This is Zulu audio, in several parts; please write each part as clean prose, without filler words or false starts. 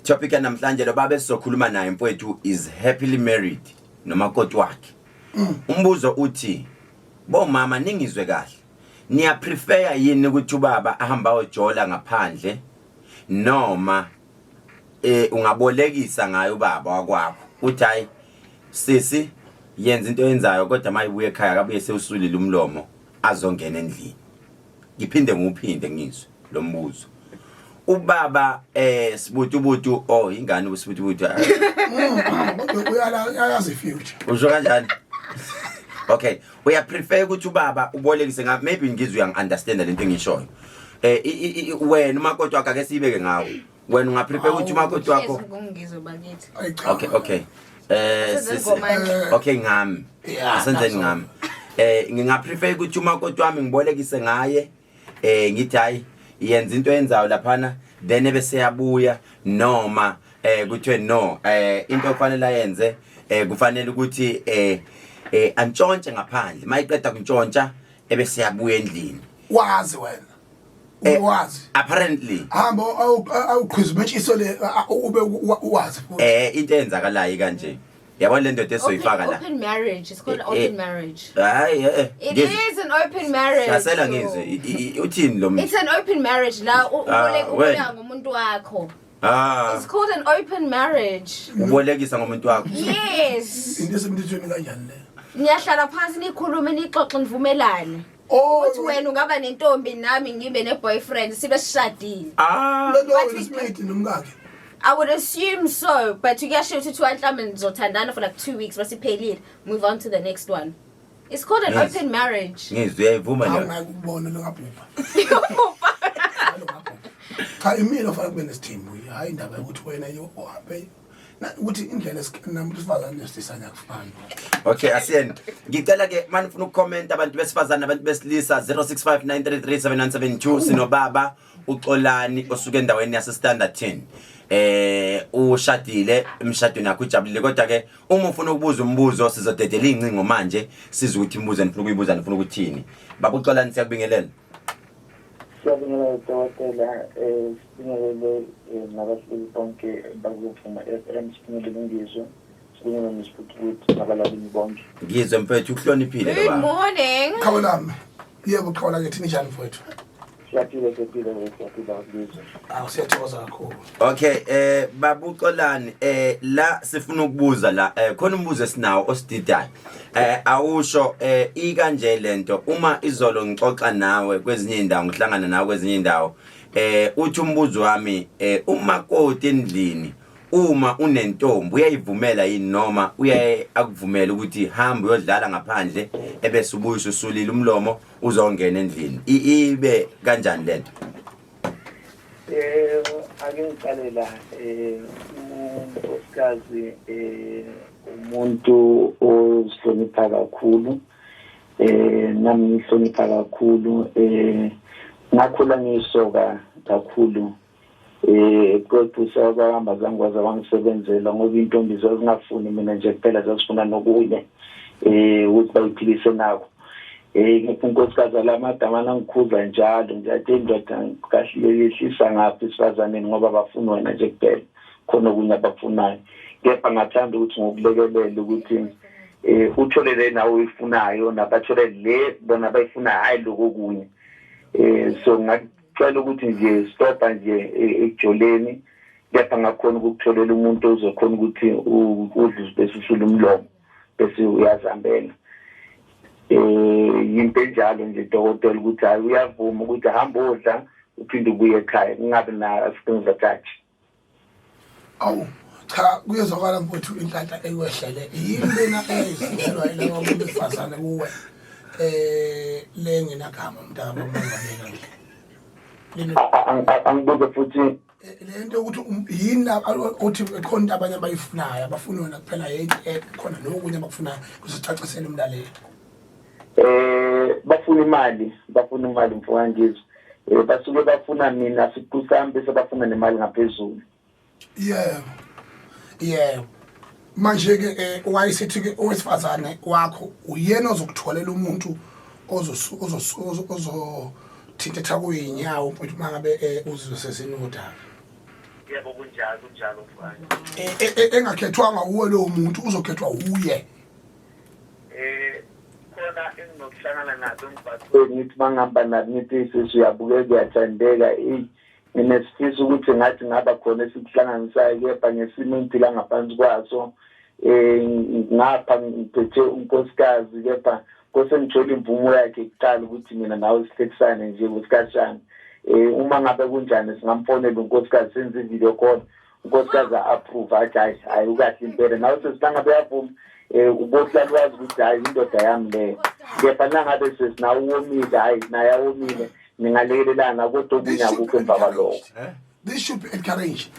Topic yanamhlanje, lo baba esizokhuluma naye, mfowethu, is happily married nomakoti wakhe. Umbuzo uthi, bomama, ningizwe kahle, niya prefer yini ukuthi ubaba ahamba ayojola ngaphandle, noma ungabolekisa ngayo ubaba wakwakho, uthi, "Hayi sisi, yenza into oyenzayo," kodwa mayibuye ekhaya kabuye sewusulile umlomo, azongena endlini? Ngiphinde ngiwuphinde, ngizwe lo mbuzo. Ubaba Sibutubutu, oh, ingane uSibutubutu. Kodwa uyala, uyayazi future. Usho kanjani? Okay, uya prefer ukuthi ubaba ubolekise nga, maybe ngizwe uyangi understand lento engishoyo. Wena umakoti wakho, ake siyibeke ngawe. Wena unga prefer ukuthi umakoti wakho Ngizwe bakithi. Ayi cha. Okay, sisi. Sezingomanje. Okay, ngami. Asenzeni ngami. Nginga prefer ukuthi umakoti wami ngibolekise ngaye, ngithi, "Hayi, yenza into yenzayo laphana," then ebese yabuya, noma kuthiwe no, into okufanele ayenze, kufanele ukuthi antshontshe ngaphandle, mayiqeda kuntshontsha ebese yabuya endlini? Wazi wena. Uwazi. Apparently. Hamba awuqhiza umentshiso le, ube uwazi futhi. Into eyenzakalayo kanje, yabona le ndoda esoyifaka la. Open marriage. It's called open marriage. Hayi, It is an open marriage. Hlasela, ngizwe. Uthini lo muntu? It's an open marriage la Ah, uboleka wena. uboleka ngomuntu wakho. Ah. It's called an open marriage. Ubolekisa ngomuntu wakho? Yes. Into esemthethweni kanjani le? Niyahlala phansi, nikhulume, nixoxe, nivumelane. Oh. Uthi wena ungaba nentombi, nami ngibe ne-boyfriend, sibe sishadile. Ah. Lento What we wena nomkakhe. I would assume so, but kuyasho ukuthi kuthiwa mhlawumbe nizothandana for like 2 weeks, bese iphelile. Move on to the next one. It's called an Yes. open marriage. Ngizwe, uyayivuma leyo? Awungeke ukubona longabhubha. Cha, imina ofanele kube nesithembu, hayi indaba yokuthi wena yo uhambe ukuthi indlela namuntu wesifazane nesilisa akufani. Okay, asiyeni. Ngicela ke manje ufuna ukucomment, abantu besifazane nabantu besilisa, 0659337972. Sinobaba uXolani osuka endaweni yase Standerton. Ushadile, emshadweni yakhe ujabulile, kodwa ke uma ufuna ukubuza umbuzo, sizodedela incingo manje, sizwe ukuthi imibuzo enifuna ukuyibuza, nifuna ukuthini. Baba uXolani, siyakubingelela. Siyabingelela, dokotela, sibingelele nabahleli bonke bakuVuma FM, sibingelele uNgizwe, sibingelele nesibuthubuthu nabalaleli bonke. Ngizwe, mfethu, uhloniphile lo Good baba. morning. Qhawe lami. Yebo, qhawe lakithi, ninjani mfowethu? Siyaphila, siyaphila, siyaphila, Ngizwe. Awu, siyathokoza kakhulu. Okay, baba uXolani, la sifuna ukubuza la, khona umbuzo esinawo osididayo. Awusho, ikanje lento, uma izolo ngixoxa nawe kwezinye indawo, ngihlangana nawe kwezinye indawo, uthi umbuzo wami, umakoti endlini uma unentombi uyayivumela yini, noma uyaye akuvumela ukuthi hamba uyodlala ngaphandle, ebese ubuyisa usulile umlomo, uzongena endlini? Ibe kanjani lento? Ake ngiqale la, unkosikazi umuntu ozihlonipha kakhulu, nami ngihlonipha kakhulu. Ngakhula ngiyisoka kakhulu, kodwa usabahamba zangikwazi abangisebenzela, ngoba intombi zazingafuni mina nje kuphela, zazifuna nokunye ukuthi bayiphilise nako. Ngipha unkosikazi alamagama nangikhuza njalo nje, athi, "Indoda kahle yehlisa ngaphi esifazaneni, ngoba bafuna wena nje kuphela, khona okunye abafunayo." Kepha ngathanda ukuthi ngokulekelela ukuthi uthole le nawe uyifunayo, nabathole le bona abayifunayo, hayi lokho okunye. So ngacela ukuthi nje stopa nje ekujoleni, kepha ngakhona ukukutholela umuntu ozokhona ukuthi udle bese usula umlomo, bese uyazihambela. Yinto enjalo nje, dokotela, ukuthi hayi, uyavuma ukuthi hamba odla, uphinde ubuye ekhaya, kungabi na strings attached. Awu cha, kuyezwakala mfowethu, inhlanhla ekwehlele. Yini lena eyayizingelwa yilaba bantu besifazane kuwe le ngenagama, mntaka bamangabeka nje lena? Angibuze futhi. Le nto yokuthi yini uthi khona into abanye abayifunayo, abafuni wena kuphela, yini khona nokunye abakufunayo, kusicacisele umlaleli. Bafuna imali, bafuna imali, mfowangizwe. Basuke bafuna mina siqu sami, bese bafuna nemali ngaphezulu. Yebo, manje ke wayesithi ke owesifazane wakho uyena ozokutholela umuntu ozothintetha kuyinyawo mfowethu, mangabe uzizwe sezinodaka. Yebo, kunjalo, kunjalo mfana. Engakhethwanga uwe lowo muntu, uzokhethwa uye. Khona enginokuhlangana nabo emgwaqweni, ngithi mangihamba nabo, ngithi, "Sisi, uyabukeka, uyathandeka, eyi, nginesifiso ukuthi ngathi ngaba khona esikuhlanganisayo, kepha ngesimo engiphila ngaphansi kwaso, ngapha ngiphethe unkosikazi, kepha kose ngithole imvumo yakhe kuqala ukuthi mina nawe sihlekisane nje ngosikhashana. Uma ngabe kunjani, singamfonela unkosikazi, senze i-video call, unkosikazi a-approve, athi, 'Hayi, hayi, ukahle impela.' Nawe sesi nangabe uyavuma, ubohlala wazi ukuthi hayi, indoda yami leyo. Kepha nangabe sesinawe uwomile, hayi, naye awomile, ningalekelelana, kodwa okunye akukho emva kwalokho." This should be encouraged.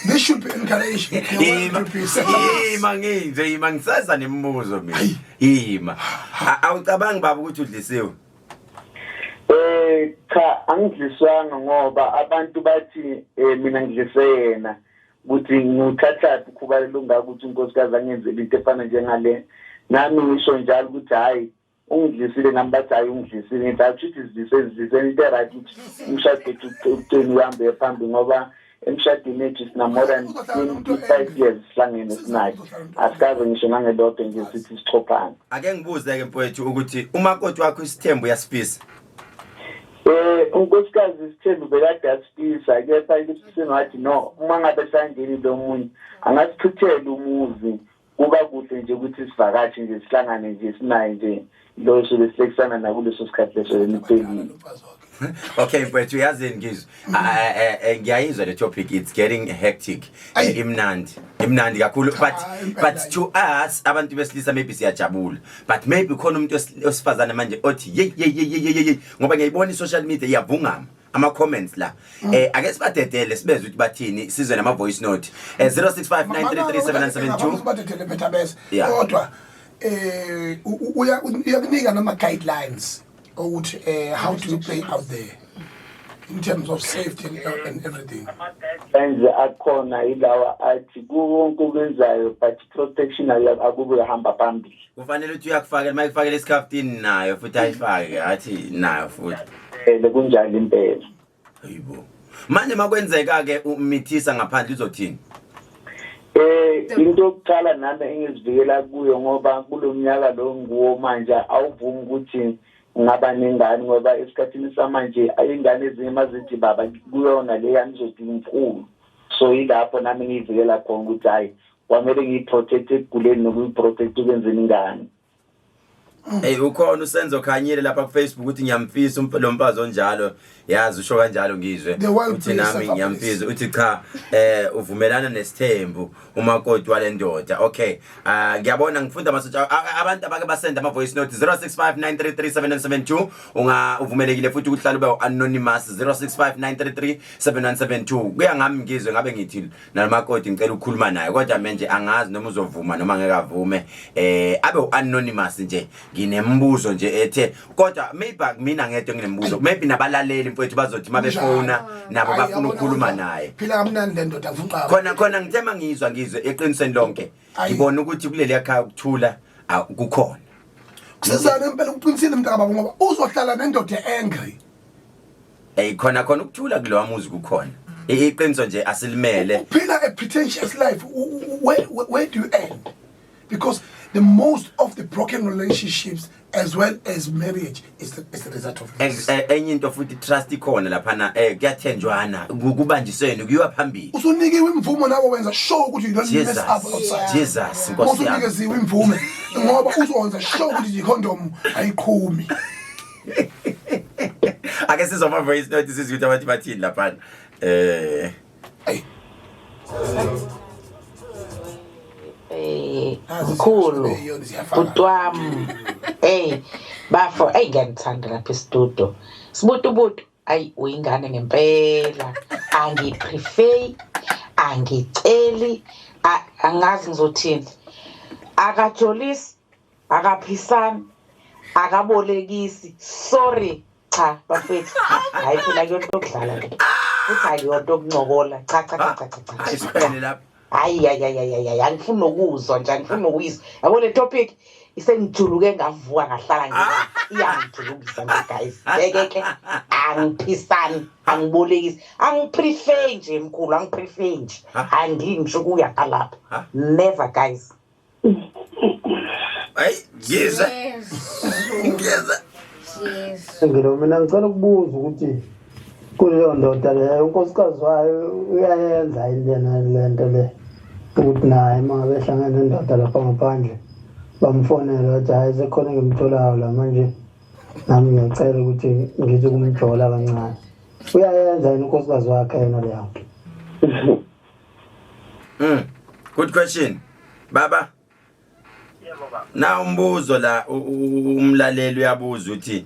This should be encouraged. Ima, ima ngizwe, ima, ngiseza nemibuzo mina. Ima. Awucabangi baba ukuthi udlisiwe? Cha, angidliswanga, ngoba abantu bathi mina ngidlise yena, ukuthi nguthathaphi ukhubalo lungaka ukuthi unkosikazi angenzele into efana njengale. Nami ngisho njalo ukuthi hhayi, ungidlisile. Nami bathi, "Hhayi, ungidlisile." Ngithi, "Akusho ukuthi sidlise, sidlisene into e-right, ukuthi umshado wethu ucini uhambe phambili, ngoba emshadweni ethu sina more than 25 years sihlangene, sinayo, asikaze ngisho nangelodwa nje sithi sichophane." Ake ngibuze ke mfowethu ukuthi umakoti wakho isithembu uyasifisa? Unkosikazi isithembu bekade asifisa, kepha isifiseni wathi no, uma ngabe sangenile omunye angasichithela umuzi. Kuba kuhle nje ukuthi sivakashe nje, sihlangane nje, sinaye nje lo sobe sihlekisana nakuleso sikhathi leso emiphelile. Okay mfowethu, uyazini ngizwe, ngiyayizwa le topic, it's getting hectic. Ayi. Imnandi, imnandi kakhulu, but Cha, impela. but to us abantu besilisa maybe siyajabula, but maybe khona umuntu osifazane manje othi, "Hey, hey, hey, hey, hey," ngoba ngiyayibona i-social media iyavungama ama comments la. Ake sibadedele, sibezwe ukuthi bathini, sizwe nama voice note. 0659337972. Badedele phetha bese. Kodwa uyakunika nama guidelines ukuthi how do you play out there in terms of safety and everything? Ama-guidelines akhona yilawa athi kuwonke okwenzayo, but protection akube uhamba phambili. Kufanele ukuthi uyakufakela, uma ikufakela isikhaftini nayo futhi ayifake, athi nayo futhi. Ele kunjalo impela. Hayibo, manje makwenzeka ke umithisa ngaphandle, uzothini? Into yokuqala nami engizivikela kuyo, ngoba kulomnyaka lo nguwo manje awuvumi ukuthi ngaba nengane, ngoba esikhathini samanje ingane ezinye mazithi baba kuyona le yami izothi inkulu. So yilapho nami ngiyivikela khona ukuthi hayi, kwamele ngiyi-protect ekuguleni nokuyi-protect ukwenzeni ingane. Hey, ukhona uSenzo Khanyile lapha ku Facebook ukuthi, "Ngiyamfisa lo mfazi onjalo." Yazi usho kanjalo ngizwe. The well. Uthi, "Nami ngiyamfisa." Uthi cha, uvumelana nesithembu umakoti walendoda. Okay, ah, ngiyabona, ngifunda amasotsha abantu abake basenda ama voice note 0659337972. Unga uvumelekile futhi ukuhlala ube anonymous, 0659337972. Kuya ngami ngizwe ngabe ngithi nalomakoti ngicela ukukhuluma naye, kodwa manje angazi noma uzovuma noma ngeke avume, abe uanonymous nje. Nginembuzo nje ethe, kodwa maybe mina ngedwa nginembuzo, maybe nabalaleli mfowethu bazothi mabefona nabo Hayi, bafuna yabona ukukhuluma kodwa, naye. Phila kamnandi le ndoda, mfunqaba. Khona khona ngithe mangizwa ngizwe eqinisweni lonke, Ayi. ngibona ukuthi kuleli yakhaya ukuthula kukhona. Kusizana impela, uqinisile mntakababa, ngoba uzohlala nendoda angry. Khona khona ukuthula kulowa muzi kukhona. Iqiniso nje asilimele. Uphila a pretentious life. Where do you end? Because the most of the broken relationships as well as marriage is the result of this. Enye into futhi, trust ikhona laphana, kuyathenjwana, kubanjiswene, kuyiwa phambili. Usunikiwe imvumo nawe, wenza sure ukuthi you don't mess Jesus. up outside. Jesus, nkosi yami. Usunikeziwe imvume ngoba uzokwenza sure ukuthi i-condom ayiqhumi. Ake sizwe ama voice note, sizwe ukuthi abantu bathini laphana. Ayi. Nazi Mkhulu. ziyona ziyafana. Bhuti wami, hey bafo, hey, ngiyanithanda lapha e-studio. Sibutubutu, ayi, uyingane ngempela. Angiprefer, angiceli, angazi ngizothini. Akajolisi, akaphisani, akabolekisi. Sorry, cha bafethu, hayi phela kuyonto okudlala le, futhi akuyonto okuncokola. Cha, cha, cha, cha, cha, cha. Ayisiphele lapha. Hayi, hayi, hayi, hayi, hayi, angifuni nokuzwa nje, angifuni nokuyizwa, yabo le topic. Isengijuluke ngavuka ngahlala nje. Iyangijulukisa nje guys. Ngeke ke angiphisani, angibolekisi. Angiprefer nje mkhulu, angiprefer nje. Angingisho ukuya ngalapha. Never guys. Hayi, ngizwe. Ngizwe. Jesu. Ngilo mina ngicela ukubuza ukuthi kuleyo ndoda leyo unkosikazi wayo uyayenza yini lena le nto le ukuthi naye uma ngabe ehlangene nendoda lapha ngaphandle bamfonele bathi hhayi sekhona engimtholayo la manje nami ngiyacela ukuthi ngithi kumjola kancane uyayenza yini unkosikazi wakhe yena leyo nto. Good question. Baba. Yebo baba. Na umbuzo la umlaleli uyabuza ukuthi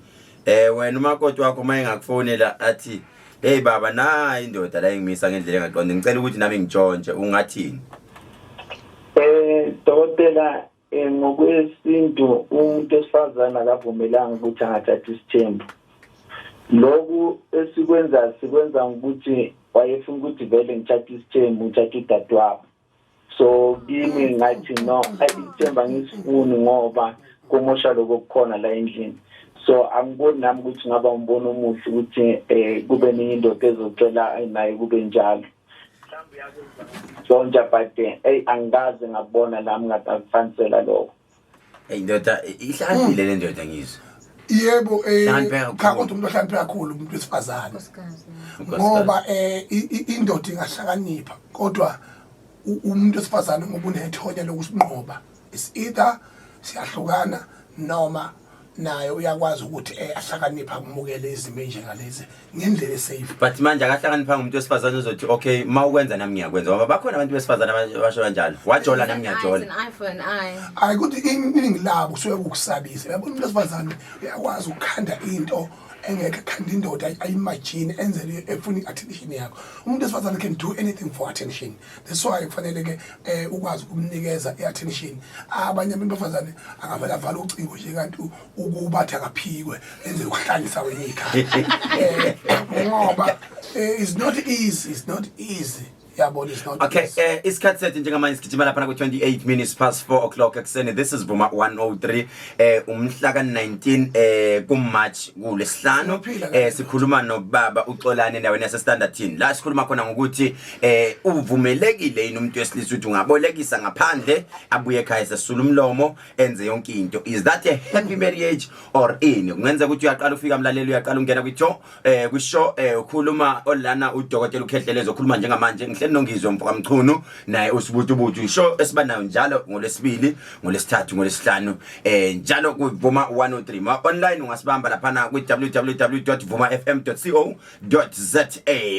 wena umakoti wakho uma engakufonela athi hey baba nayi indoda la engimisa ngendlela engaqonde ngicela ukuthi nami ngitshontshe ungathini? Dokotela, ngokwesintu umuntu wesifazane akavumelanga ukuthi angathatha isithembu. Lokhu esikwenza sikwenza ngokuthi wayefuna ukuthi vele ngithathe isithembu, ngithathe udadewabo. So kimi ngathi no, isithembu angisifuni ngoba kumosha lokho okukhona la endlini. So angiboni nami ukuthi ngaba umbono omuhle ukuthi kube nenye indoda ezocela naye kube njalo. So nje but hey angikaze ngabona nami ngathi akufanisela lokho. Hey ndoda ihlakaniphile le ndoda ngizwe. Yebo, Hlakaniphe kakhulu. cha kodwa umuntu ohlakaniphe kakhulu umuntu wesifazane. Nkosikazi. Ngoba indoda ingahlakanipha kodwa umuntu wesifazane ngoba unethonya lokusinqoba. It's either siyahlukana noma naye uyakwazi ukuthi ahlakaniphe akumukele izimo enjengalezi ngendlela esafe. But manje akahlakaniphanga umuntu wesifazane uzothi okay mawukwenza nami ngiyakwenza ngoba bakhona abantu besifazane abasho kanjalo. Wajola nami ngiyajola. It's an eye for an eye. Hayi ukuthi iningi labo kusuke kukusabisa. Yabo umuntu wesifazane uyakwazi ukukhanda into engekho akhanda indoda ayimagine enzele efuna i-attention yakho. Umuntu wesifazane can do anything for attention. That's why kufanele ke ukwazi ukumnikeza i-attention. Abanye abantu besifazane angavele avala ucingo nje kanti ukuba athi akaphikwe enze ukuhlanyisa wena ikhaya. Ngoba it's not easy, it's not easy. Yabona it's not Okay, easy. Isikhathi sethu njengamanje sigijima lapha ku 28 minutes past 4 o'clock ekuseni. This is Vuma 103 umhla ka 19 ku March kulesihlanu. Siyaphila kahle. Sikhuluma nobaba uXolani endaweni yase Standerton. La sikhuluma khona ngokuthi uvumelekile yini umuntu wesilisa ukuthi ungabolekisa ngaphandle abuye ekhaya sesula umlomo enze yonke into. Is that a happy marriage or ini? Kungenzeka ukuthi uyaqala ufika mlaleli uyaqala ungena kwi-show, kwi-show ukhuluma olana udokotela uKhehlelezi okhuluma njengamanje ngihleli noNgizwe Mfokamchunu naye uSibutubutu. Show esibanayo njalo ngolwesibili, ngolwesithathu, ngolwesihlanu njalo kuVuma 103. Ma online ungasibamba laphana kwi www.vumafm.co.za.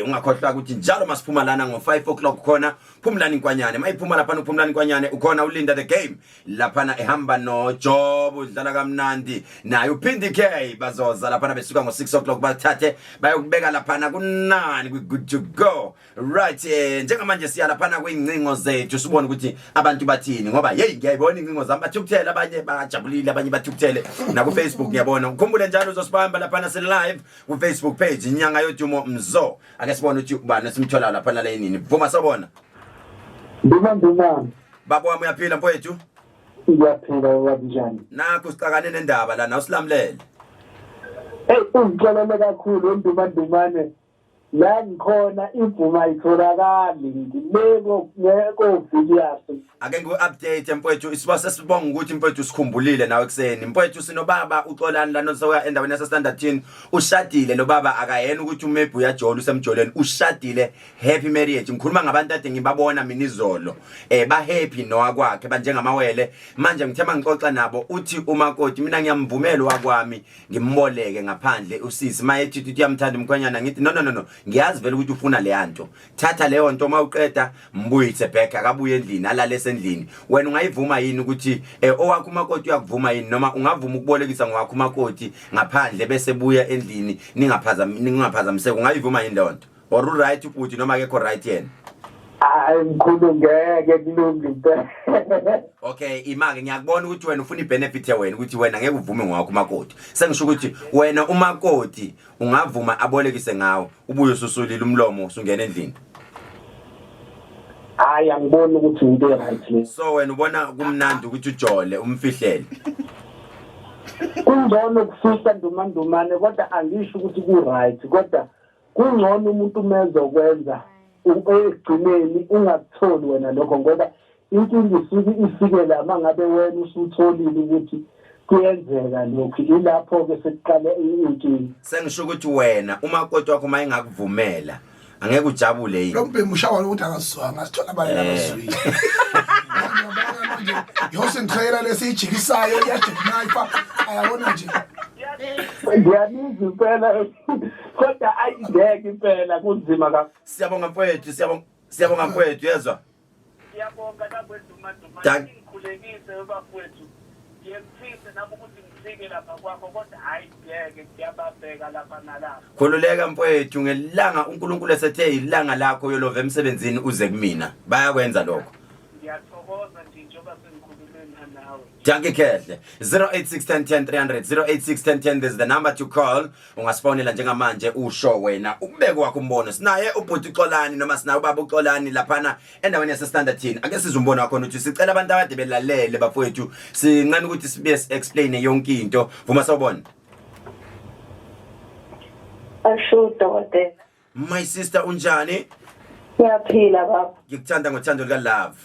Ungakhohlwa ukuthi njalo masiphuma lana ngo 5 o'clock khona Phumlani Nkwanyane. Mayiphuma laphana uPhumlani Nkwanyane ukhona uLinda the Game laphana ehamba no Job udlala kamnandi naye uPhindi K bazoza laphana besuka ngo 6 o'clock bathathe bayokubeka laphana kunani kwi good to go. Right, njengamanje siya laphana kwingcingo zethu sibone ukuthi abantu bathini ngoba hey ngiyayibona ingcingo zami bathukuthele abanye bajabulile abanye bathukuthele na ku Facebook ngiyabona. Ukhumbule njalo uzosibamba laphana si live ku Facebook page Inyanga Yodumo Mzo. Ake sibone ukuthi ubani esimthola laphana la yinini. Vuma sabona. Nduma nduma. Baba wami uyaphila mfowethu? Ngiyaphila baba njani? Nakho sixakane nendaba la nawe silamulele. Hey ungixolele kakhulu nduma ndumane. La ngikhona ivuma itholakali ngileko koVilliers. Ake ngiku-update mfowethu isiba sesibonga ukuthi mfowethu sikhumbulile nawe ekuseni. Mfowethu sinobaba uXolani lana osuka endaweni yaseStanderton. Ushadile lo baba akayena ukuthi umaybe uyajola usemjolweni ushadile happy marriage. Ngikhuluma ngabantu ade ngibabona mina izolo. Ba happy nowakwakhe banjengamawele. Manje ngithe mangixoxa nabo uthi umakoti mina ngiyamvumela wakwami ngimboleke ngaphandle usisi mayethi uthi uyamthanda umkhwenyana ngithi no no no no ngiyazi vele ukuthi ufuna leya nto. Thatha leyo nto mawuqeda mbuyise back akabuye endlini alale esendlini. Wena ungayivuma yini ukuthi owakho umakoti uyakuvuma yini noma ungavuma ukubolekisa ngowakho umakoti ngaphandle bese buya endlini ningaphazamiseki ungayivuma yini leyo nto? Or u right ubhuti noma akekho right yena? Hayi mkhulu ngeke kulunge impela. Okay imake ngiyakubona ukuthi wena ufuna ibenefit wena ukuthi wena ngeke uvume ngowakho umakoti. Sengisho ukuthi wena umakoti ungavuma abolekise ngawo ubuye ususulile umlomo usungena endlini. Hhayi, angiboni ukuthi into e-right le. So wena ubona kumnandi ukuthi ujole umfihlele? Kungcono ukufihla, Ndumandumane, kodwa angisho ukuthi ku-right, kodwa kungcono umuntu umezokwenza ekugcineni ungakutholi wena lokho, ngoba inkinga isuke ifike la uma ngabe wena usutholile ukuthi kuyenzeka lokhu, ilapho-ke sekuqale inkinga. Sengisho ukuthi wena umakoti wakho uma engakuvumela angeke ujabule yini? Lo mbhemu ushawa ukuthi akazwanga, asithola abanye abazwile. Manje yose ngitrayela lesiyijikisayo iyajiknaifa, ayabona nje. Ngiyaniza impela, kodwa ayingeke impela, kunzima kakhulu. Siyabonga mfowethu, siyabonga, siyabonga mfowethu, yezwa. Ngiyabonga nakweduma duma. Ngikhulekise bafowethu. Ngiyengifise nami ukuthi ngifike lapha kwakho, kodwa hayi, ngeke, ngiyababheka lapha nalapha. Khululeka mfowethu, ngelanga uNkulunkulu esethe ilanga lakho uyolova emsebenzini uze kumina. Bayakwenza lokho. Ngiyathokoza nje njengoba sengikhulume nawe. Dankie Khehle. 086 10 10 300, 086 10 10, this is the number to call. Ungasifonela njengamanje usho wena ukubeka wakho umbono. Sinaye ubhuti Xolani noma sinaye ubaba uXolani laphana endaweni yase Standerton. Ake sizwe umbono wakho ukuthi sicela abantu abade belalele bafowethu. Sincane ukuthi sibe explain yonke into. Vuma, sawubona. Asho, dokotela. My sister, unjani? Ngiyaphila, baba. Ngikuthanda ngothando lika love.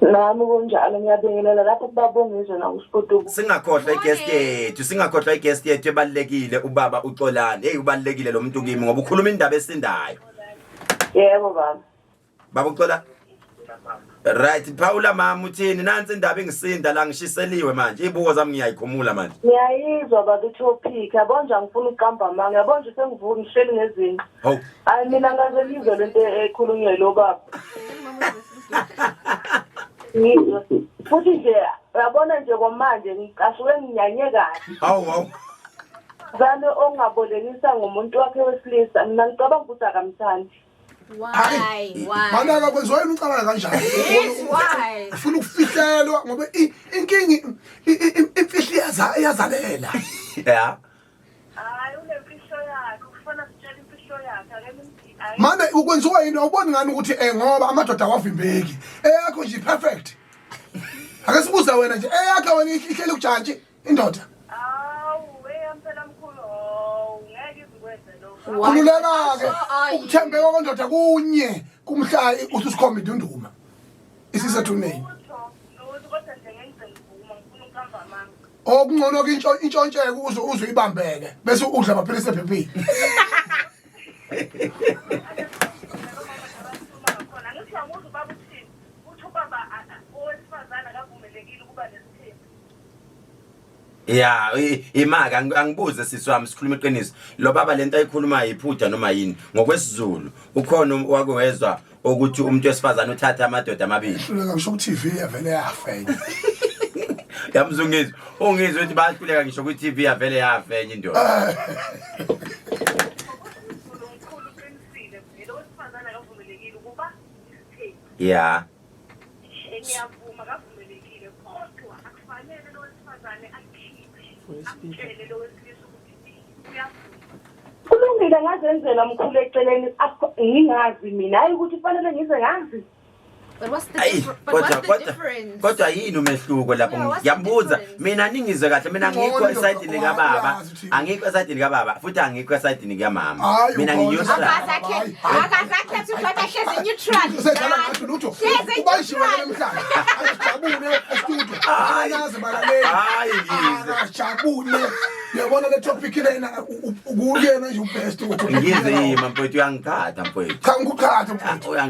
Nami kunjalo, ngiyabingelela lapho kubabongizwe nakusiputuku. Singakhohlwa iguest yethu, singakhohlwa iguest yethu ebalekile, ubaba uXolani. Hey, ubalekile lo muntu kimi ngoba ukhuluma indaba esindayo. Yebo, baba. Baba uXola. Right, Paula mama, uthini? Nansi indaba ingisinda la, ngishiseliwe manje. Ibuko zami ngiyayikhumula manje. Ngiyayizwa baba itopic. Yabo nje, angifuni ukuqamba amanga. Yabo nje, sengivuka ngihleli ngezinqa. Hawu. Hayi, mina ngaze ngizwe lento ekhulunywe lo baba. Ngizwe. Futhi nje uyabona nje, kwamanje ngicasuke, nginyanye kahle. Hawu hawu. Zane ongabolekisa ngomuntu wakhe wesilisa, mina ngicabanga ukuthi akamthandi. Why? Why? Manaka, kwenziwa yini ucabanga kanjani? Yes, why? Ufuna ukufihlelwa ngoba inkingi imfihlo iyazalela. Hayi, unemfihlo yakhe, ufuna sitshela imfihlo yakhe, ake nimthi. Manje ukwenziwa yini? Awuboni ngani ukuthi ngoba amadoda awavimbeki, eyakho nje perfect. Ake sibuze wena nje, eyakho wena ihleli kujantshi indoda? Awu, eyami phela mkhulu, hawu, ngeke izikwenze lokho. Why? Khululeka-ke. So are you. Ukuthembeka kwendoda kunye kumhla ususikhomba indunduma isisethu-name. Lutho, lutho, kodwa nje ngeke ngize ngivuma, ngifuna ukuqamba amanga. Okungcono-ke intshontsheke uze uze uyibambeke bese udla amaphilisi ephephile. Khona ngithi uyamuzwa ubaba uthini? Uthi ubaba owesifazane akavumelekile ukuba nesithembu. Ya, imaka angibuze sisi wami, sikhuluma iqiniso. Lo baba lento ayikhulumayo iphutha noma yini? Ngokwesizulu ukhona wake wezwa ukuthi umuntu wesifazane uthatha amadoda amabili? Hluleka ngisho ku-TV, yavele yafa enye. Yamzungizwa, ungizwe ukuthi bayahluleka ngisho kwi-TV, yavele yafa enye indoda. Mkhulu, mkhulu, uqinisile vele, owesifazane akavumelekile ukuba isithembu. Ngiyavuma, akavumelekile, kodwa akufanele lo wesifazane akhiphe, amtshele lo wesilisa ukuthi uyavuma. Kulungile, ngazenzela mkhulu eceleni, ngingazi mina, hayi ukuthi kufanele ngize ngazi. But what's the Ayi, but what's kodwa the kodwa difference? kodwa yini umehluko lapho? Yeah, what's the Ngiyambuza difference? mina, ningizwe kahle, mina angikho Ngcono esayidini indoda, kababa, uyazi ukuthi- angikho esayidini kababa futhi angikho esayidini kamama. Hayi, Mina ukhona. ngi-neutral. Akazakhetha ukuthi ahlezi neutral. Usedlala ngathi lutho. Hlezi Ubanjiwe neutral. namhlanje, akajabule estudio. Hayi. Akaze balaleli. Hayi, ngizwe. Akajabule, uyabona le topic lena ukuyena nje ubest ukuthi Ngizwe yima mfowethu, uyangikhatha mfowethu. Cha, ngikuqhatha, mfowethu. Ah,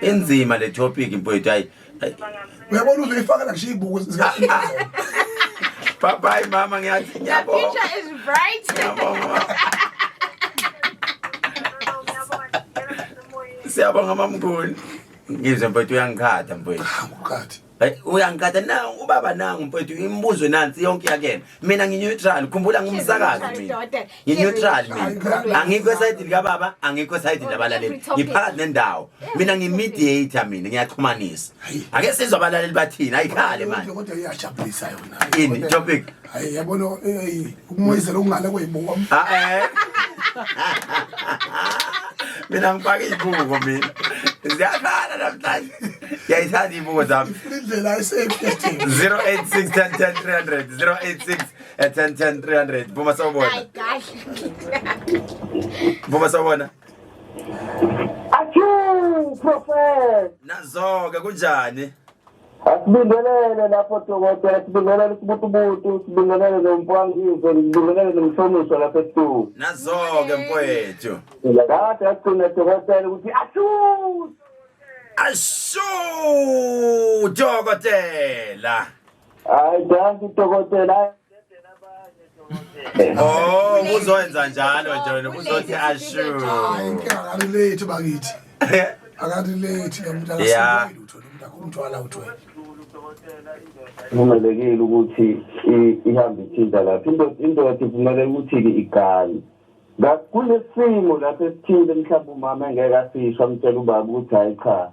inzima le topic mfowethu, hayi hayi. Uyabona, uzoyifakela ngisho iy'buko zika. Bye bye mama, ngiyathi The ngiyabonga. future is bright. Ngiyabonga mama. Siyabonga mamkhulu. Ngizwe mfowethu, uyangikhatha mfowethu. Ngikuqhatha. Hayi, uyangikhatha nangu ubaba, nangu mfowethu, imibuzo nansi yonke yakena. Mina ngi-neutral, khumbula ngumsakazi mina. Ngi-neutral mina, angikho esayidini kababa, angikho esayidini labalaleli. Every topic. Ngiphakathi nendawo mina, ngi-mediator mina, ngiyaxhumanisa. Ake sizwe abalaleli bathini, ayikhale manje. Kodwa iyajabulisa yona. Ini topic? Hayi, yabona, ukumoyizela okungale kwey'buko. Ah, eh. Mina ngifake izibuko mina, ziyakhala namhlanje. Ngiyayithanda iy'buko zami. Ifuna indlela esafe yesithembu. 086 10 10 300 086 10 10 300. Vuma sawubona. Hayi kahle. Vuma sawubona. Achu Prophet. Nazo-ke kunjani? Asibingelele lapho dokotela, sibingelele sibutubutu, sibingelele nomfangizwe, sibingelele nomhlomiswa lapha esitulo. Nazo-ke mfowethu. Kade yagcina dokotela ukuthi achu. Ashu dokotela. Hayi danki dokotela. Oh, uzoyenza njalo nje wena uzothi ashu. Hayi inkinga akarelate bakithi. Akarelate lo muntu Yeah. akasebenzi lutho lo muntu akho umthwala uthwele. Vumelekile ukuthi ihambe ithinta lapho. Indoda ivumeleke ukuthi-ke igane. Kunesimo lapho esithile mhlawumbe umama engeke asisho amtshela ubaba ukuthi hhayi cha.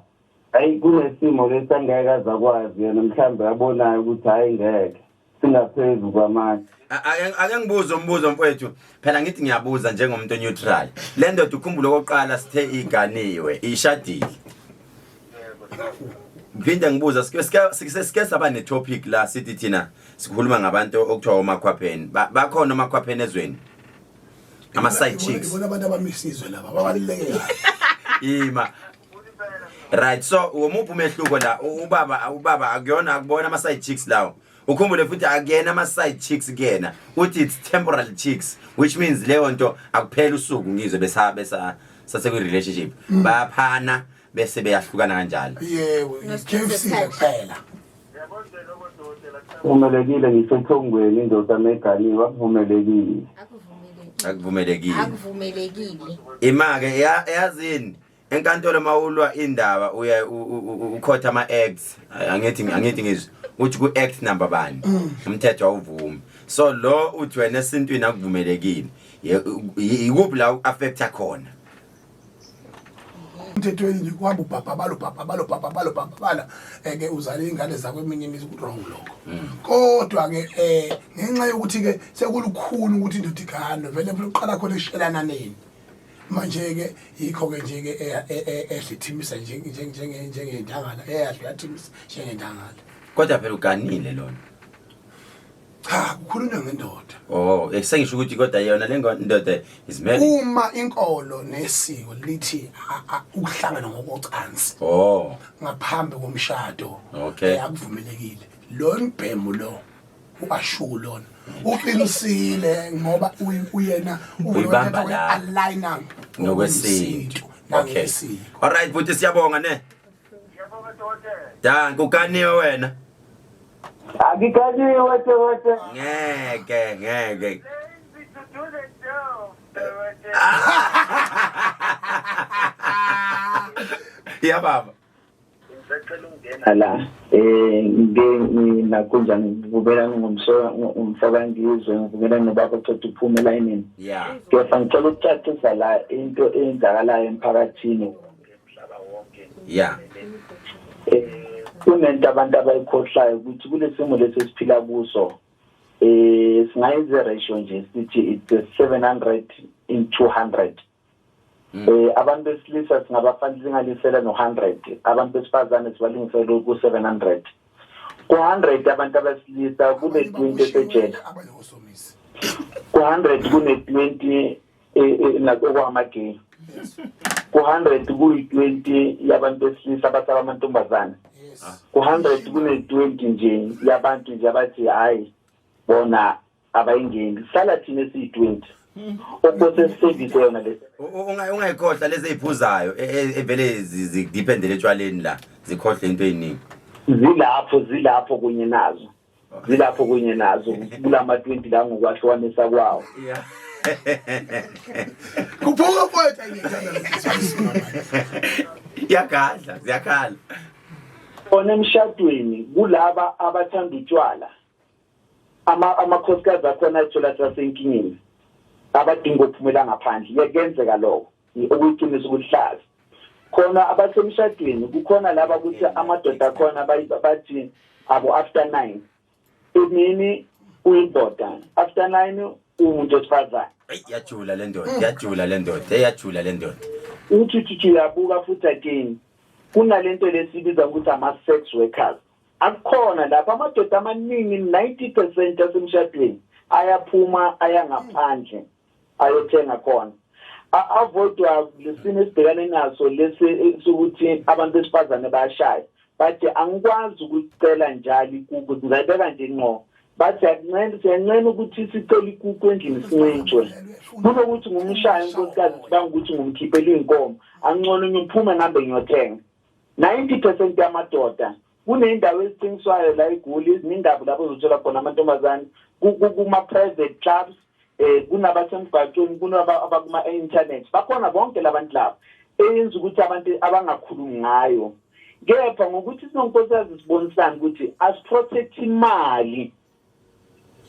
Hayi kunesimo lesi angeke aze akwazi yena mhlawumbe abonayo ukuthi hhayi ngeke. Singaphezu kwamandla. Ake ngibuze umbuzo mfowethu. Phela ngithi ngiyabuza njengomuntu neutral. Le ndoda ukhumbule okokuqala sithe iganiwe, ishadile. Ngiphinde ngibuza sike saba ne topic la sithi thina sikhuluma ngabantu okuthiwa omakhwapheni. Bakhona omakhwapheni ezweni. Ama side chicks. Ibona abantu abamisizwe laba babaluleke kabi. Ima. Right, so umuphi umehluko la? Ubaba akuyona akubona ama side chicks lawo. Ukhumbule futhi akuyena ama side chicks kuyena. Uthi it's temporal chicks, which means leyo nto akuphela usuku ngizwe besa sase kwi relationship. Bayaphana bese beyahlukana kanjalo. Yebo, No KFC strings kuphela. Vumelekile ngisho ethongweni indoda meganiwe akuvumelekile. Akuvumelekile. Akuvumelekile. Akuvumelekile. Ima ke yazini enkantolo mawulwa indaba uya ukhotha ama acts angithi ngizwe uthi ku act number bani umthetho awuvumi so lo uthi wena esintwini akuvumelekile ikuphi la uaffecta khona Emthethweni nje kuhamba ubhabhabala ubhabhabala ubhabhabala ubhabhabala ke uzale ingane zakho eminye imizi ku wrong lokho. Kodwa ke ngenxa yokuthi ke sekulukhuni ukuthi indoda igane vele phela uqala khona eshelana nini. Manje ke yikho ke nje ke edlithimisa nje nje njengentangala eyadla yathimisa njengentangala. Kodwa phela uganile lona. Cha kukhulunywa ngendoda. Oh, sengisho ukuthi kodwa yona le ndoda is married. Uma inkolo nesiko lithi ukuhlangana ngokocansi. Oh. Ngaphambi komshado. Okay. Akuvumelekile. Lo mbhemu lo uashu lona. Uqinisile ngoba uyena uyibamba la aligner ngokwesintu. Okay. All right, futhi siyabonga ne. Ngiyabonga dokotela. Danke, uganiwe wena. Akikaniwe dokotela. Ngeke, ngeke. Lazy to do the job, dokotela. Ya baba. Ngisacela ukungena la ngike kunjani ngivumelana ngomfakangizwe ngivumelana nobaba oqeda ukuphuma elayinini. Yeah. Kepha ngicela ukucacisa la into eyenzakalayo emphakathini. Yeah. Kunento abantu abayikhohlayo ukuthi kulesimo lesi esiphila kuso singayenza ratio nje sithi it's 700 in 200. Abantu besilisa singabafanele no-100, abantu besifazane sibalingisele ku-700. Ku-100 abantu abesilisa kune-20 esejele. Ku-100 kune-20 okwamagay. Ku-100 kuyi-20 yabantu besilisa abasaba amantombazane. Ku-100 kune-20 nje yabantu nje abathi hayi bona abayingeni. Sala thina esiyi-20. Okose service yona le. Ungayikhohlwa lezi eziphuzayo evele zidependele etshwaleni la zikhohle into eziningi. Zilapho kunye nazo. Zilapho kunye nazo kulama 20 la ngokwahlukanisa kwawo. Yeah. Kuphuka mfowethu ayingithanda lezi. Iyagadla, ziyakhala. Khona emshadweni kulaba abathanda utshwala. Amakhosikazi akhona athola sasenkingeni. Abadinga ukuphumela ngaphandle. Kuyenzeka lokho. Okuyiqiniso ukuhlaza. Khona abasemshadweni kukhona laba ukuthi amadoda akhona bathi abo after 9. Emini uyindoda, after 9 umuntu wesifazane. Hey, yajula le ndoda, yajula le ndoda, yajula le ndoda. Uthi uyabuka futhi again. Kunalento lesibiza ukuthi ama-sex workers akukhona lapha. Amadoda amaningi, 90% asemshadweni, ayaphuma ayangaphandle ayothenga khona. Avoidwa lesimo esibhekane naso lesi sokuthi abantu besifazane bayashaya, bathi angikwazi ukucela njalo ikuku. Ngizayibeka nje ngqo, bathi siyancena, siyancena ukuthi sicele ikuku endlini sincintshwe, kunokuthi ngumshaya unkosikazi, sibanga ukuthi ngumkhiphele iy'nkomo, angcono ngiphume ngihambe ngiyothenga. 90% yamadoda kuney'ndawo ezithengiswayo la eGoli, izindawo lapho uzothola khona amantombazane kuma-private clubs, kunabasemgwaqweni, kunaba abakuma-internet, bakhona bonke labantu laba. Eyenza ukuthi abantu abangakhulumi ngayo, kepha ngokuthi sinonkosikazi sibonisane ukuthi asiprotect imali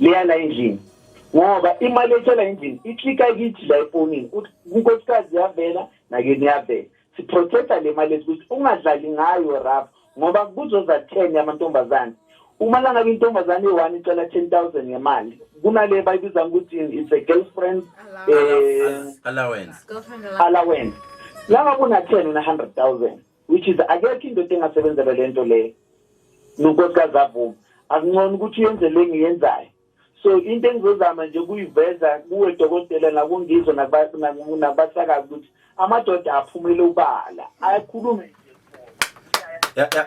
leya la endlini, ngoba imali ethola endlini iklika kithi la efonini, unkosikazi yavela nakeni yavela. Siprotecta le mali ukuthi ungadlali ngayo rough, ngoba kuzoza 10 yamantombazane. Uma langabe intombazane eyi-one icela 10,000 ngemali, kunale bayibiza ukuthi it's a girlfriend allowance. Girlfriend. Allowance. La ngabe una-10, una-100,000, which is akekho indoda engasebenzela le nto leyo nonkosikazi avuma. Akungcono ukuthi uyenze le ngiyenzayo. So into engizozama nje ukuyiveza kuwe dokotela, nakungizwe, nakubasakazi, ukuthi amadoda aphumele ubala, ayakhulume.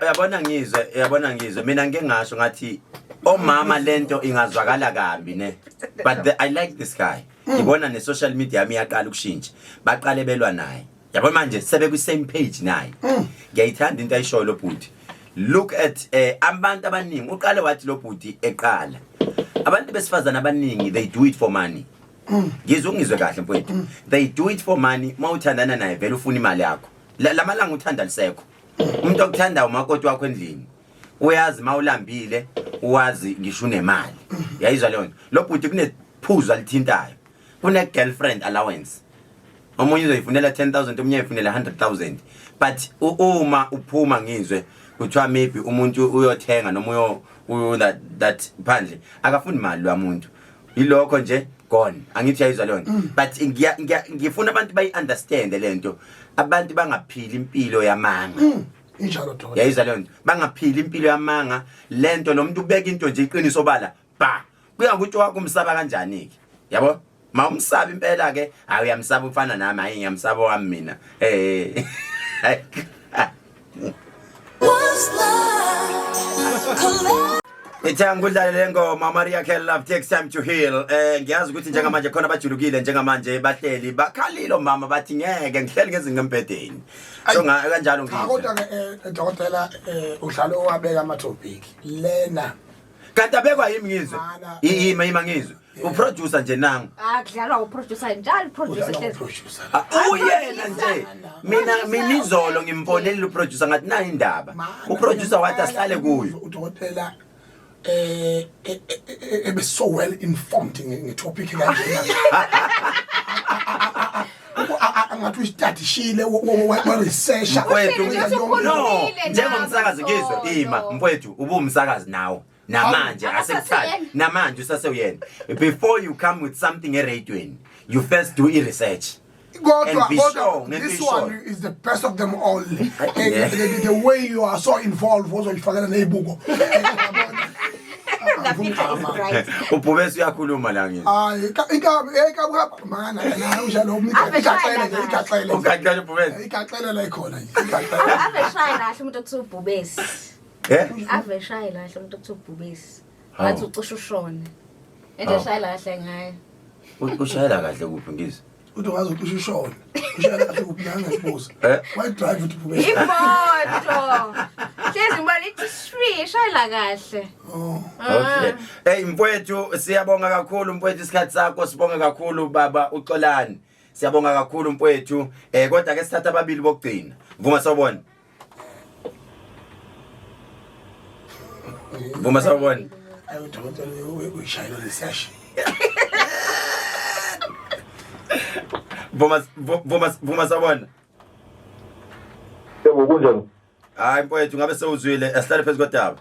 Yabona ngizwe, yabona ngizwe, mina ngike ngasho ngathi omama lento ingazwakala kambi ne, but I like this guy. Ngibona ne social media yami iyaqala ukushintsha. Baqale belwa naye, yabona manje sebe kwi same page naye. Ngiyayithanda into ayishoyo lo bhuti. Look at abantu abaningi, uqale wathi lo bhuti eqala, abantu besifazana abaningi, they do it for money. Ngizwe, ungizwe kahle mfowethu, they do it for money. Mawuthandana naye vele ufuna imali yakho. Lamalanga uthanda lisekho. Umuntu okuthandayo umakoti wakho endlini, uyazi mawulambile, uwazi ngisho unemali. Yayizwa leyo nto. Lo bhuti kunephuzu alithintayo, kune girlfriend allowance. Omunye uzoyifunela 10,000, omunye uyifunela 100,000, but uma uphuma ngizwe kuthiwa maybe umuntu uyothenga noma uyo that phandle, akafuni mali lwamuntu, yilokho nje, gone. Angithi uyayizwa leyo nto? But ngifuna abantu bayi-understand le nto, abantu bangaphili impilo yamanga. Injalo dokotela. Yayizwa leyo nto? Bangaphili impilo yamanga. Lento lo muntu ubeka into nje iqiniso bala ba kuya ukuthi wakho umsaba kanjani ke, yabo? Ma umsaba impela ke, hayi, uyamsaba ufana nami. Hayi, ngiyamsaba wami mina. Ithe ngikudlale le ngoma, Mariah Carey, Love Takes Time to Heal. Ngiyazi ukuthi njengamanje khona bajulukile, njengamanje bahleli bakhalile mama, bathi ngeke ngihleli ngezinqa embhedeni. So kanjalo Cha, ngizwe. Kodwa ke dokotela, uhlale owabeka ama-topic lena. Kanti abekwa yimi ngizwe. Mana, Ima, ima ngizwe. Uproducer nje nangu. Ah, kudlalwa uproducer njalo, uproducer Udlala hlezi. uproducer. Ah, uyena nje. Mina izolo ngimfonelile uproducer, ngathi nayi indaba. Mana, Uproducer wathi asihlale kuyo. Udokotela ebe so well informed ngetopic kanjena, angathi uyistadishile, wa-researcha. Mfowethu, Uhleli nje no, usukhulumile njengomsakazi nawe, ngizwe, ima Sono. mfowethu, ubuwumsakazi nawe. Namanje Akasaseyena. asekuthandi. Namanje usasewuyena. Before you come with something eradioweni, you first do i-research. Kodwa And be kodwa sure, ngento this ishoyo. one is the best of them all. Yeah. The way you are so involved, ozoyifakela nezibuko. The future is bright. Ubhubesi uyakhuluma la ngizwe. Hayi, inkabi, hey, inkabi hamba mana naye unjalo umuntu. Ave igaxele nje shaya. Igaxele. Ugaxele ubhubesi. Igaxele la ikhona nje, igaxele. Ave shaye kahle umuntu okuthiwa ubhubesi. Eh? Ave shaye kahle umuntu okuthiwa ubhubesi. Hawu. Ngathi ucishe ushone. Into Hawu. eshayela kahle ngayo. Ushayela kahle kuphi ngizwe? Uthi ungaze ucishe ushone. Ushayela kahle kuphi la, ngasibuza. Eh? Why drive uthi ubhubesi? Imoto. Hlezi ngibona ithi shwi, shayela kahle. Oh. Okay. Hey mfowethu, siyabonga kakhulu mfowethu isikhathi sakho, sibonga kakhulu baba uXolani. Siyabonga kakhulu mfowethu. Kodwa ke sithatha ababili bokugcina. Vuma sawubona. Vuma sawubona. Ayi, udokotela uyishayela lesiyasha. Vuma, vuma, vuma sawubona. Yebo, kunjani? Hayi mfowethu, ngabe sewuzwile, asihlale phezulu kodaba.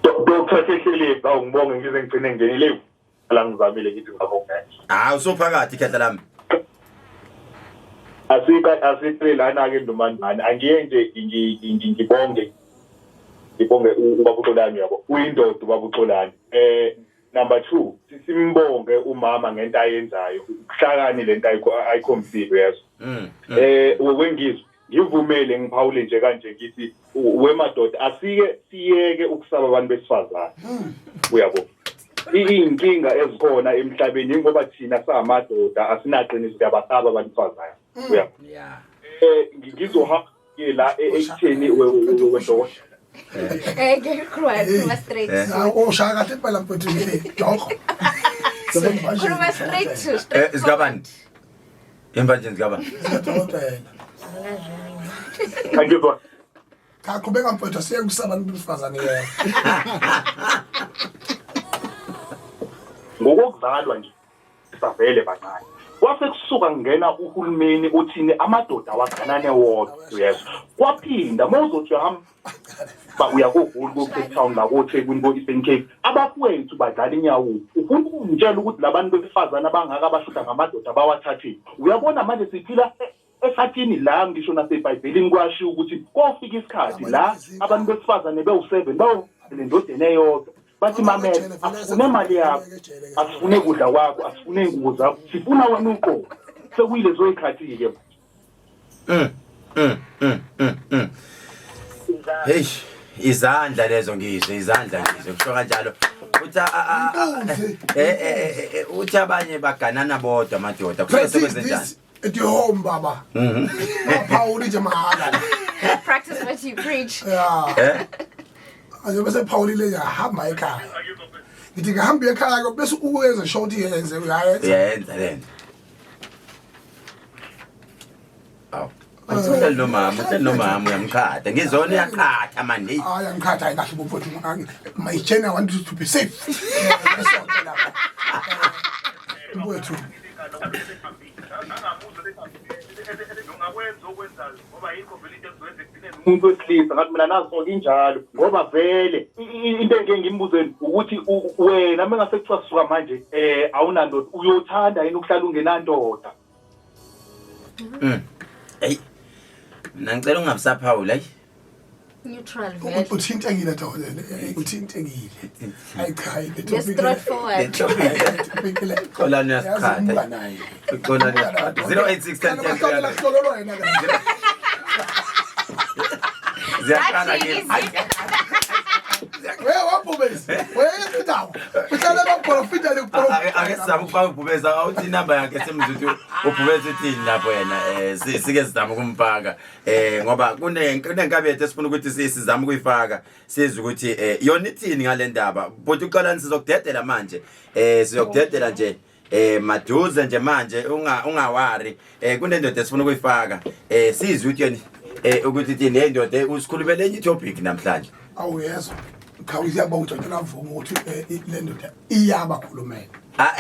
Dr. Kehlele, awu ngibonge ngize ngigcine ngingenile la, ngizamile ngithi ngabonga. Hayi, usuphakathi khehla lami. Asika asiqale lana ke Ndumandane, angiye nje ngibonge ngibonge ubaba uXolani, yabo, uyindoda ubaba uXolani. Number 2, simbonge umama ngento ayenzayo, ukuhlakani lento ayikhombisile, yazo. Wengizwe ngivumele ngiphawule nje kanje, ngithi wemadoda, asike siyeke ukusaba abantu besifazane, uyabo. Iy'nkinga ezikhona emhlabeni ingoba thina samadoda asinaqiniso, siyabasaba abantu besifazane, uyabo. Ngizohamba ke la ekutheni wedokotela. Ngikhuluma khuluma straight. Ushaya kahle impela mfethu nje joko. Khuluma straight to straight. Zikabani imva nje, zikabani? Dokotela. Angizwa. Cha, qhubeka mfethu, asiye kusaba abantu besifazane yena. Ngokokuzalwa nje savele bancane, kwase kusuka kungena uhulumeni uthini, amadoda awaganane wodwa, uyezwa. Kwaphinda uma uzothi uyahamba uya koGoli, ko-Cape Town, nakoThekwini, ko-Eastern Cape, abafowethu badlala inyawo. Ufuna ukungitshela ukuthi labantu besifazane abangaka abashuda ngamadoda bawathathile? Uyabona, manje siphila esikhathini la ngisho nasebhayibhelini kwashiwo ukuthi kofika isikhathi la abantu besifazane bewu-7 bayo endodeni eyodwa, bathi, "Mamela, asifune imali yakho, asifune kudla kwakho, asifune iy'ngubo zakho, sifuna wena uqobo." Sekuyilezo y'khathi-ke. Hey, izandla lezo, ngizwe izandla, ngizwe kusho kanjalo. Uthi uthi abanye baganana bodwa amadoda, kusuke Practice sekwenzenjani? this at your home, baba. Ungaphawuli nje mahhala. Practice what you preach. Yeah. Eh? Ayo bese phawulile nje, hamba ekhaya. Ngithi ngihamba ekhaya ke bese uyenze sure ukuthi yenze, uyayenza. Uyayenza lento. Awu. Uhleli nomama, uhleli nomama, uyamqhatha. Ngizona uyaqhatha manje. Hey. Hayi, angikhathi, hayi kahle mfowethu. My journey, I want you to be safe. Esonto lapha. Mfowethu. Ungakwenza okwenzayo ngoba yikho vele into ezoyenza ekugcineni. Umuntu wesilisa ngathi mina naso injalo, ngoba vele into engike ngimbuzeni ukuthi wena uma ngase kuthiwa suka manje awunandoda, uyothanda yini ukuhlala ungenandoda? Hey. Mina ngicela ungabisaphawula, hey. Neutral vele. Uthintekile dokotela, uthintekile. Hayi cha, le You're topic. straightforward. Topic le. Xolani uyasiqhatha. Yazi umuka naye. Xolani uyasiqhatha. 086 10 10 300. Hlololwa yena ke. Ziyaqala ke. We wabhubesi. Weyenza indaba. Uhlale baprofita le. Ake sizame ukufaka ubhubeza, awuthi inamba yakhe simzwe ukuthi ubhubeza uthini lapho yena. Sike sizame ukumfaka ngoba kunenkabi yethu esifuna ukuthi sizame ukuyifaka, sizwe ukuthi yona ithini ngale ndaba. But uXolani sizokudedela manje, sizokudedela nje maduze nje manje, ungawari. Kunendoda esifuna ukuyifaka, sizwe ukuthi yona ukuthi ithini le ndoda. Usikhulumele enye topic namhlanje. Awuyezwa. Cha, uyabonga udokotela, avuma ukuthi le ndoda iyabakhulumela. Ah,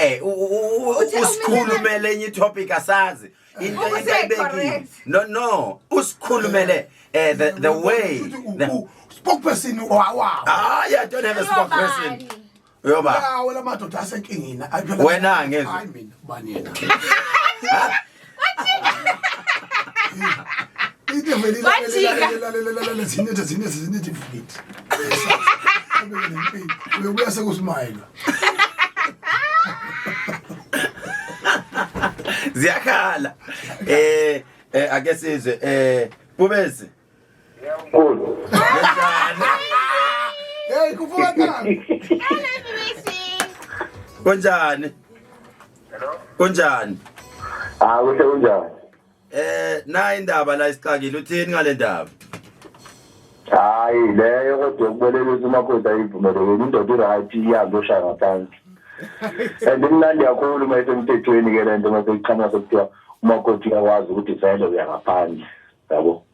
usikhulumele enye topic, asazi into Ubuse into ayibekile. Correct. No, usikhulumele the way the, Spokesperson wawa. Ah yeah, don't have a spokesperson. Uyoba Yawo lamadoda asenkingeni. Wena ngezwe. Hayi mina, ubani yena? Into vele. Wajika. Lalela, zinethe zinethe zinethe futhi. Uyobuya sekusmayela. Ziyakhala. Ake sizwe Bubezi. Mkhulu. Kanjani? Hey, kuvuka tani. Kunjani? Kunjani? Ah, kuhle, kunjani? Na indaba la isixakile, uthini ngale ndaba? Hayi, leyo kodwa ukubolekisa umakoti ayivumelekile. Indoda i-right ihambe yoshaya ngaphansi. And imnandi kakhulu uma isemthethweni ke le nto, uma seyiqhamuka sekuthiwa umakoti uyakwazi ukuthi vele uya ngaphandle. Yabo.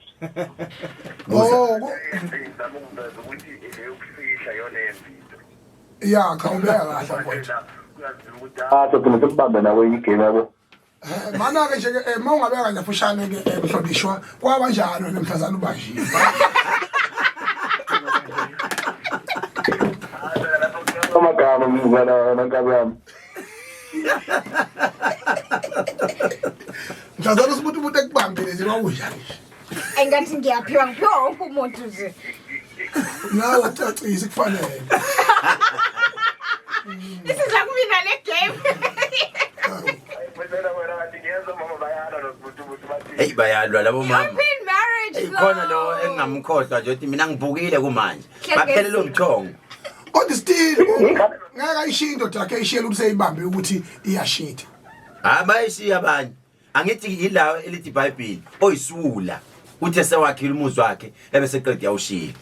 Oh, Ngizama ukuveza ukuthi leyo kufihla yona yenza into. Ya, cha, ubeka kahle mfowethu. Kuyaziwa ukuthi Ah, sogcina sekubambe nawe igame, yabo. Mana ke nje ke uma ungabeka nje fushane ke, mhlonishwa, kwaba njalo namhlazana ubanjiwe. Amagama mngana nankabi yami. Mhlazana usibuthi umuntu ekubambe. Nje kwakunjani nje. Engathi ngiyaphiwa ngiphiwa wonke umuntu nje. Nawe ucacise kufanele. Isiza kumina le game. Phela wena kanti ngiyezwa mama bayalwa nobuthi bathi Hey bayalwa labo mama. Open marriage. Hey khona lo engingamkhohlwa nje ukuthi mina ngibukile kumanje. Baphelele umthongo. Kodwa still ngeke ayishiye indoda yakhe ayishiyele ukuthi seyibambe ukuthi iyashitha. Hayi bayishiya abanye. Angithi yilawo elithi iBhayibheli oyisiwula uthe sewakhile umuzi wakhe ebese qeda yawushiya.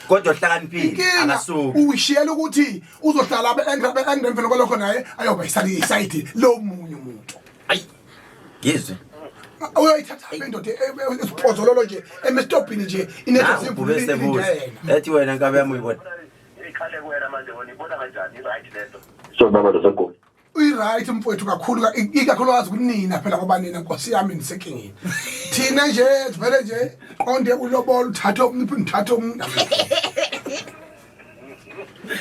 Kodwa ohlakaniphile Inkinga akasuki. uyishiyela ukuthi uzohlala abe angry abe angry emveni kwalokho naye ayoba isayidi lo munye umuntu. Ayi. Ngizwe. Uyoyithatha indoda esiphozololo nje emestobhini nje inetha Ubhubese buza. Ethi wena nkabe yami uyibona. ikhale kuwena manje wena ibona kanjani i-right lento. So baba losegoli. Uyi-right mfowethu kakhulu ikakhulukazi kunina phela ngoba nina nkosi yami nisenkingeni. Thina nje sivele nje qonde ulobola uthathe omunye uphinde uthathe omunye.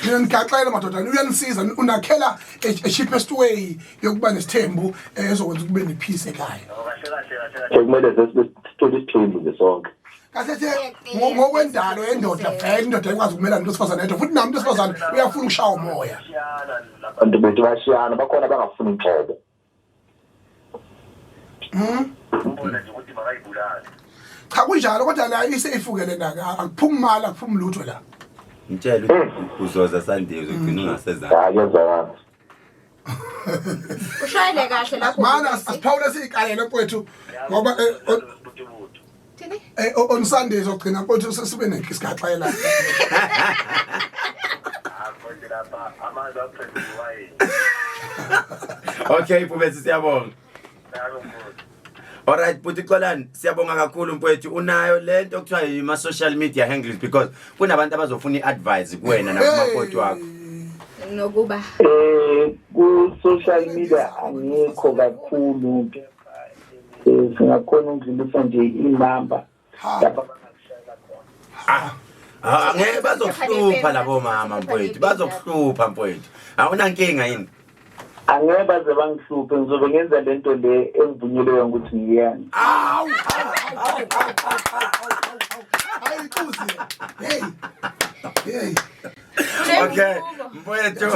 Nina nigaxele madoda uyanisiza unakhela a cheapest way yokuba nesithembu ezokwenza kube nepeace ekhaya. Kahle kahle kahle kahle. Sekumele sesithole isithembu nje sonke. Kahle nje ngokwendalo yendoda vele indoda ayikwazi ukumelana nomuntu wesifazane yedwa futhi namuntu wesifazane uyafuna ukushaya umoya. Shiyana lapha. Abantu bethu bayashiyana bakhona abangafuni inhlobo. Ubona nje ukuthi makayibulale. Cha kunjalo kodwa la iseyifukele na akuphumi mali akuphumi lutho la. Ngitshela ukuthi uzoza Sunday uzogcina ungasezana. Hayi kuyezwakala. Ushayele kahle lapho. Mana asiphawule siyikalele mfowethu ngoba Buthi buthi. Thini? on Sunday sogcina mfowethu sesibe nesigaxela. Ah manje lapha amanzi aphenduka iwayini. Okay Bhubesi siyabonga. Nalo mfowethu. Alright Bhuti Xolani siyabonga kakhulu mfowethu unayo lento okuthiwa ima social media handles because kunabantu abazofuna iadvice kuwena nakumakoti wakho. Nokuba Ku social media angikho kakhulu. Singakhona ukudlulisa nje inamba lapha bangakushayela khona. Ah ngeke bazokuhlupha labo mama mfowethu bazokuhlupha mfowethu. Awunankinga yini? Angeke baze bangihluphe ngizobe ngenza lento le engivunyelwe ukuthi ngiyenze. Awu. Hayi kuzi. Hey. Hey. Okay mfowethu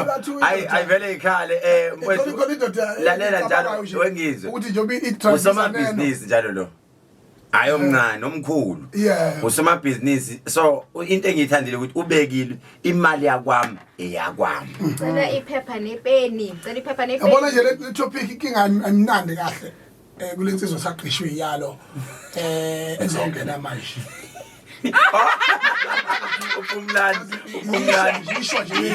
ayi ayivele ikhale mfowethu Khona indoda lalela njalo wengizwe. ukuthi nje i-drive Usomabhizinisi njalo lo. Hayi omncane omkhulu. Yeah. Usomabhizinisi so into engiyithandile ukuthi ubekile imali yakwami eyakwami. Cela iphepha nepeni. Cela iphepha nepeni. Yabona nje le topic inkinga ayimnandi kahle. Kule nsizwa saqishwe iyalo ezongena manje. Uphumlani uphumlani Ngisho nje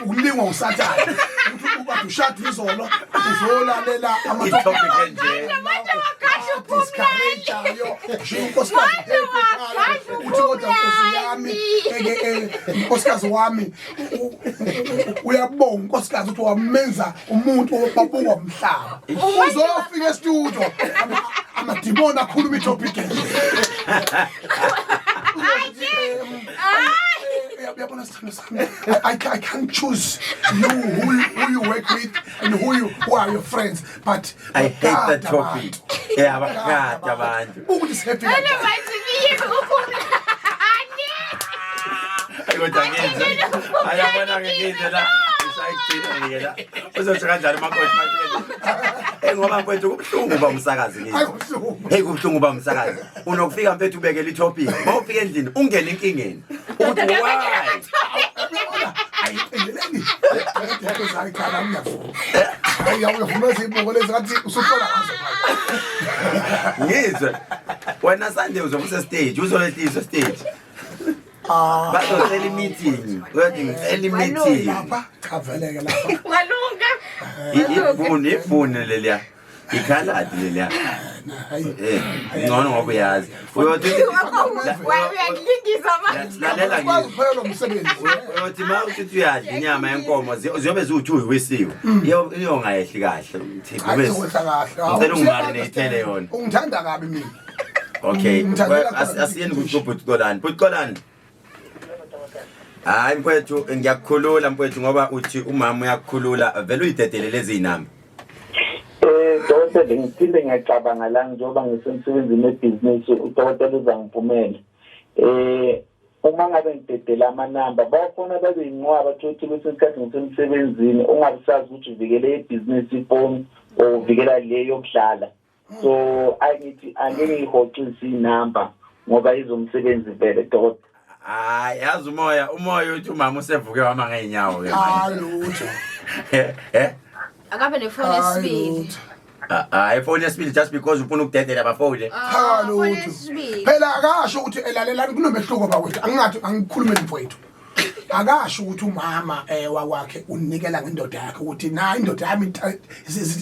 ukulingwa usathane. Ukuthi uba ushada izolo uzolalela itopic enje. Manje wakahle uphumlani. discourageayo nje unkosikazi Manje uthi kodwa nkosi yami Phumlani. unkosikazi wami uyabonga unkosikazi ukuthi wamenza umuntu obabukwa umhlaba uzofika e-studio amadimoni akhuluma itopic enje Uyabona sithando sami I can't choose you who you work with and who are your friends but I hate that bagada topic. abantu. Yeah bagada abantu. Ukuthi sihappy Ene kanjani. manje ngiyeke uphumlani. Ayi kodwa ngizwe. Ayabona ke ngizwe la. Ngisayigcina ke la. Uzothi kanjani makoti makoti. Eh ngoba mfowethu kubuhlungu uba umsakazi Hayi ngizwe. kubuhlungu. Hey kubuhlungu uba umsakazi. Unokufika mfethu ubekele itopic. Mawufika endlini ungene enkingeni. Uthi why? Uyabona ayiqindeleni. Kodwa ikhala ngiyavuma. Hayi uyavuma izibuko lezi ngathi usuhlola ngazo manje. Ngizwe. Wena Sunday uzobe use stage, uzoyehliswa stage. Ah Bazocela i-meeting. Uyathi ngicela i-meeting. lapha cha vele ke lapha. Walunga. Ifuni ifuni leliya. Ikhaladi leliya. Hayi Ngcono ngoba uyazi. Uyothi Uyangilingisa manje. lalela Ukwazi ngizwe. ukuphelelwa umsebenzi. Uyothi ma uthi uyadla inyama yenkomo ziyobe ziwuthi uyiwisiwe. Iyongayehli kahle. Uthi Hayi bese. uzokwehla kahle. Ngicela ungimarinate yona. Ungithanda kabi mina. Okay. Ngithandela khona Asiyeni kuBhuti Xolani. Bhuti Xolani. Hayi mfowethu ngiyakukhulula mfowethu ngoba uthi umama uyakukhulula vele uyidedele lezi inamba. Dokotela Ngifisele ngiphinde ngiyacabanga la njengoba ngisemsebenzini webhizinisi udokotela uzangivumela. Uma ngabe ngidedela amanamba bawafona babe yinqwaba, thothi kwesinye isikhathi ngisemsebenzini ungabe sazi ukuthi uvikele ibhizinisi ifoni or uvikela le yokudlala. So angithi angeke ngiyihoxise inamba ngoba izomsebenzi vele dokotela. Hayi, yazi umoya uthi umama usevuke wama ngeenyawo ke Hayi manje. lutho. Eh? Akabe nefoni Hayi esibili. lutho. Hayi, ifoni yesibili just because ufuna ukudedela abafoni. Cha Ah, ifoni lutho. yesibili. Phela akasho ukuthi elalelani, kunomehluko bakwethu. Angingathi angikhulumeli mfowethu. Akasho ukuthi umama wakwakhe unikela ngendoda yakhe ukuthi na indoda yami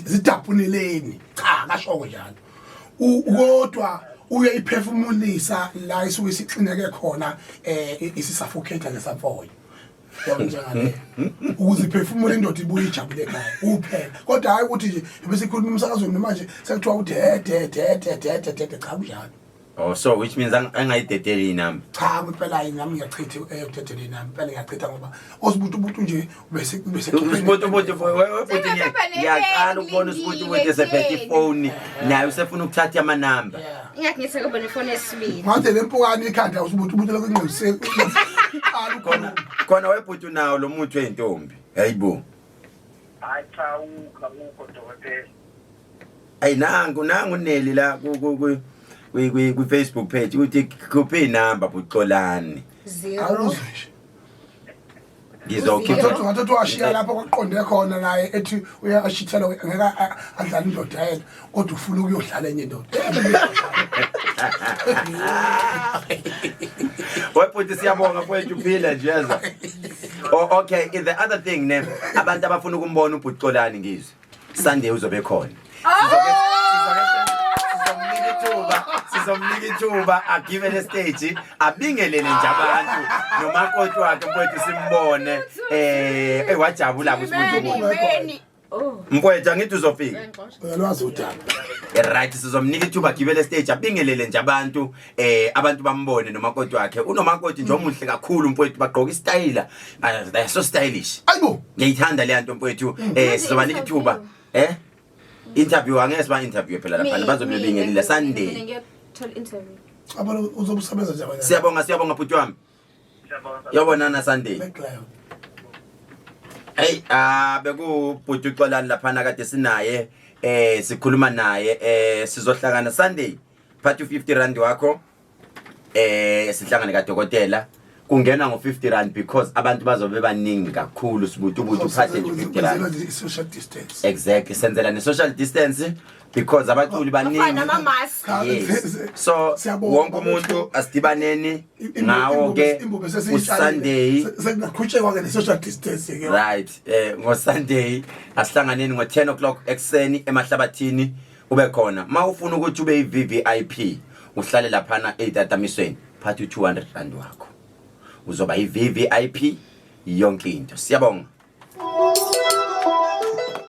zidapuneleni. Cha, akashoko njalo. Kodwa uyayiphefumulisa la isuke isixineke khona, isisuffocate ngesamfonyo. Yabo njengale. Ukuze iphefumule indoda ibuye ijabule ekhaya. Kuphela. Kodwa hayi ukuthi nje bese ikhuluma emsakazweni manje sekuthiwa ukuthi de de de de de de de, cha, kunjalo. Oh, so which means angayidedeli inamba. Cha, impela nami ngiyachitha ekudedeleni nami, impela ngiyachitha ngoba osibutu butu nje bese Usibutu butu futhi Sebephepha nefeni, ngiyaqala ukubona usibutu butu lindile esephethe theni. ifoni naye usefuna ukuthatha amanamba. Ingathi ngithi akabe nefoni yesibili. Ngathi le mpukane ikhanda usibutu butu lokungqishe. Khona webhutu nawo lo muthi weyintombi. Hayibo. Hayi cha, ukho ukho dokotela. Ayi, nangu Neli la ku ku ku ku ku Facebook page uthi khuphe inamba buxolani. 0. Awuzwe nje. Ngizokhipha. Ngathi ngathi washiya lapho kwaqonde khona naye ethi uyashithela ngeke adlale indoda yena kodwa ufuna ukuyodlala enye indoda. Webhuti, siyabonga mfowethu, uphile nje yeza. Oh, okay, the other thing ne, abantu abafuna ukumbona ubhuxolani ngizwe. Sunday uzobe khona. Sizomnika ithuba, sizomnika ithuba agibele stage, abingelele nje abantu nomakoti wakhe mfowethu simbone. Wajabula kusibuthi. Meni. Oh. Mfowethu, angithi uzofika. Uyalwazi udaba. Right, sizomnika ithuba agibele stage abingelele nje abantu, abantu bambone nomakoti wakhe. Unomakoti nje omuhle kakhulu mfowethu, bagqoka istyle. They are so stylish. Ayibo. Ngiyithanda le nto mfowethu. Sizobanika ithuba. Interview angeke siba interview phela lapha, bazobe bebingelile Sunday. Mina ngiyothola interview. Abona uzobusebenza nje wena. Siyabonga, siyabonga bhuti wami. Yobonana Sunday. McLeod. Hey, bekubhuti uXolani laphana kade sinaye, sikhuluma naye, sizohlangana Sunday. Phatha u50 rand wakho. Sihlangane kaDokotela. Kungena ngo50 rand because abantu bazobe baningi kakhulu, sibuthi ubuthi uphathe nje 50 rand. Social distance. Exactly, senzela ne social distance because abaculi baningi. Bafana nama-mask. Yes. So Siyabonga, wonke umuntu asidibaneni ngawo ke Imbube uSunday. Sekungaqhutshekwa ke ne-social distance ke. Right, ngo Sunday asihlanganeni ngo 10 o'clock ekseni emahlabathini, ube khona. Mawufuna ukuthi ube i-VVIP uhlale laphana ezitatamisweni, phatha u200 rand wakho. Uzoba i-VVIP yonke into. Siyabonga.